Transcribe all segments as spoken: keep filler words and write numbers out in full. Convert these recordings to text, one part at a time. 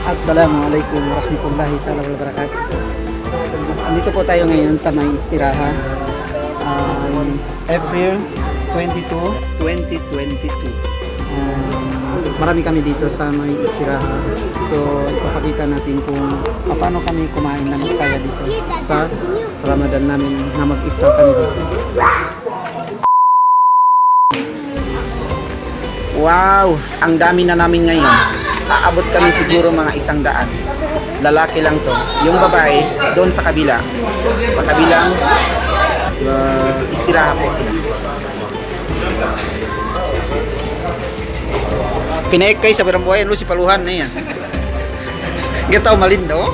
Assalamu alaikum warahmatullahi ta'ala wabarakatuh. Andito po tayo ngayon sa may Istirahat, um, April twenty-two, twenty twenty-two. Um, marami kami dito sa may Istirahat. So, ipapakita natin kung paano kami kumain na magsaya dito sa Ramadan namin na mag-iftar kami dito. Wow! Ang dami na namin ngayon. Aabot kami siguro mga isang daan. Lalaki lang 'to. Yung babae, doon sa kabila. Sa kabilang, uh, Istirahat po sila. Pinekay sa barang buhay, lu si paluhan na yan. Gataw malindo.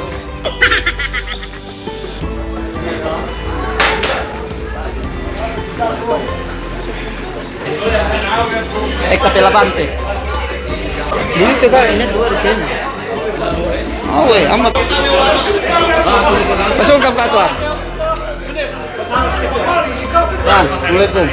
Ekka pelabante. Ini pega ini dua di sini. Awe, amat. Pasok ka pa, tuwan. Yan, ulit mo.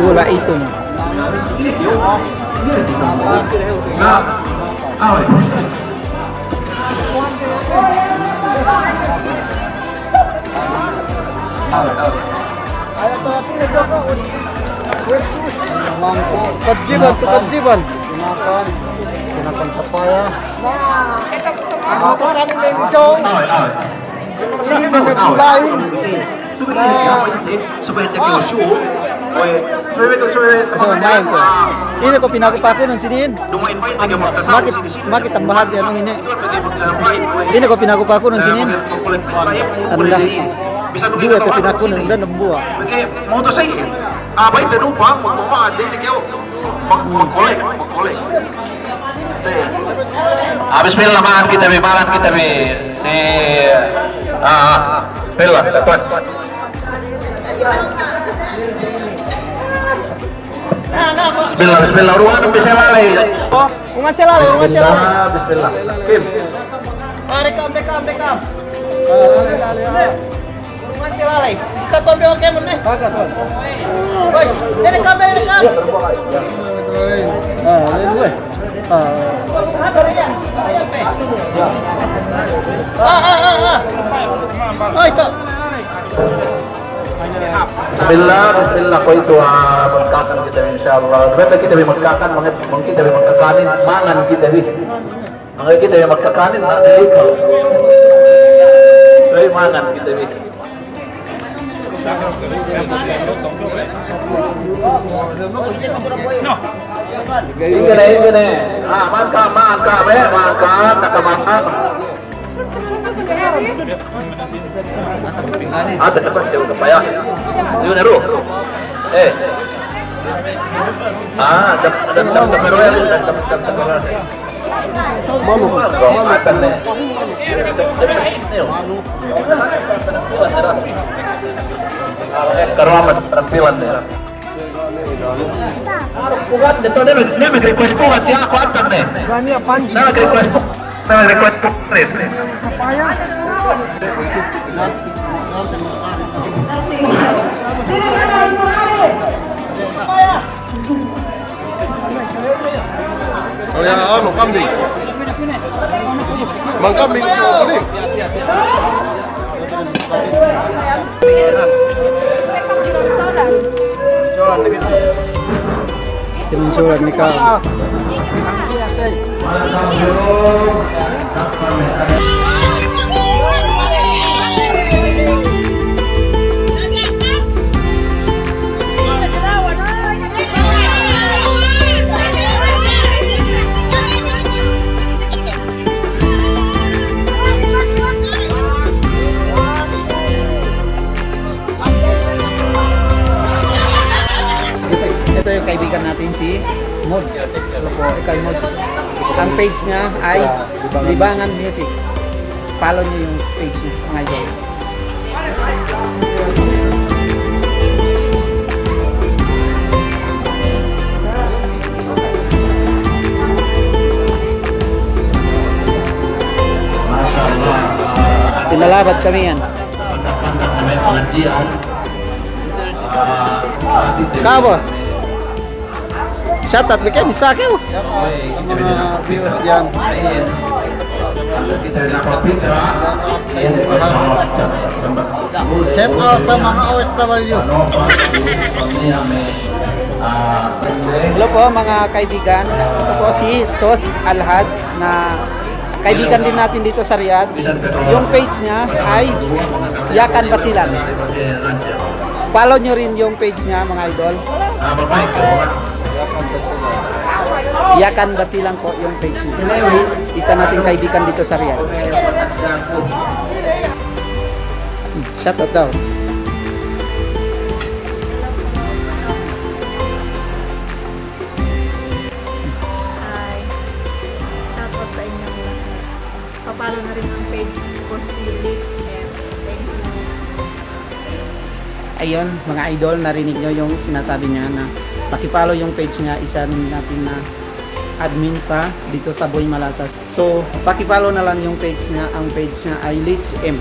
Wala' itum. Kajiban tu, kajiban. Kinakan, kinakan papaya. Kinakan isong. Sini na nagkulain. So, main ko. Ine ko pinagupakunun sinin? Makit, makit tambahan ti anu ine. Ine ko pinagupakunun sinin? Tanda. Duwe ko pinakunun, dambuwa'. Motorcycle. Abay, tadupa, magpapa'ad, dili kayo. Mag-, mag-collect, mag-collect. Ah, bismillah, mangan kite bi, mangan kite bi. Si, ah, bismillah, tuwan. Bismillah, bismillah. Urungan bi si laley. Urungan si laley, urungan si laley. Bismillah, bismillah. Kim. Ah, rekam, rekam, rekam. Urungan si laley. Isi ka tombe oke mun ne. Baga, tuwan. Hoy, rekam, rekam. Ah, ini gue. Ah. Ah, ah, ah, ah. Hoy, to. Bismillah, bismillah, kuwe'itu, ah, magkakan kite bi, insya Allah. Bang kite bi magkakan, bang, bang kite bi magkakanin, mangan kite bi. Bang kite bi magkakanin, na, dili ka. Ay, mangan kite bi. Ingge ne, ingge ne. Ah, mangka', mangka', be, mangka', mangka', mangka'. Ah, tetep aja udah payah. Ini udah, Ru. Eh. Ah, tem-, tem-, tem-, tem-, tem-, tem-, tem-, tem-, tem-, tem-, Manu, manu. Karuwa amat penampilan ne. Bukan, itu dia, dia request bukan si aku antar ne. Gani apaan? Dia request bu-, dia request bu-, Apa ya? Oh ya, anu, kambing. Mang kambing, apa ni? Sinusulat ni Kang. Ito, ito yung kaibigan natin, si Mods. Hello po, ikaw, Mods. Ang page niya ay Libangan Music. Follow niyo yung page niya, mga idol. Pinalabad kami yan. Ka, boss. Shout out, bigay mo sa akin. Shout out sa mga viewers diyan. Shout out sa inyo lahat. Shout out sa mga O F W. Hello po, mga kaibigan. Ito po si Tos Alhaj na kaibigan din natin dito sa Riyadh. Yung page niya ay Yakan Basilan. Follow nyo rin yung page niya, mga idol. Yakan Basilan po yung page niya. Isa nating kaibigan dito sa Riyadh. Shout out daw. Hi. Shoutout sa inyong lahat. Pa-follow na rin ang page ko, si Litz M. Thank you. Ayun, mga idol, narinig nyo yung sinasabi niya na paki-follow yung page niya, isa rin natin na admin sa, dito sa Boy Malasas. So, paki-follow na lang yung page niya. Ang page niya ay Litz M.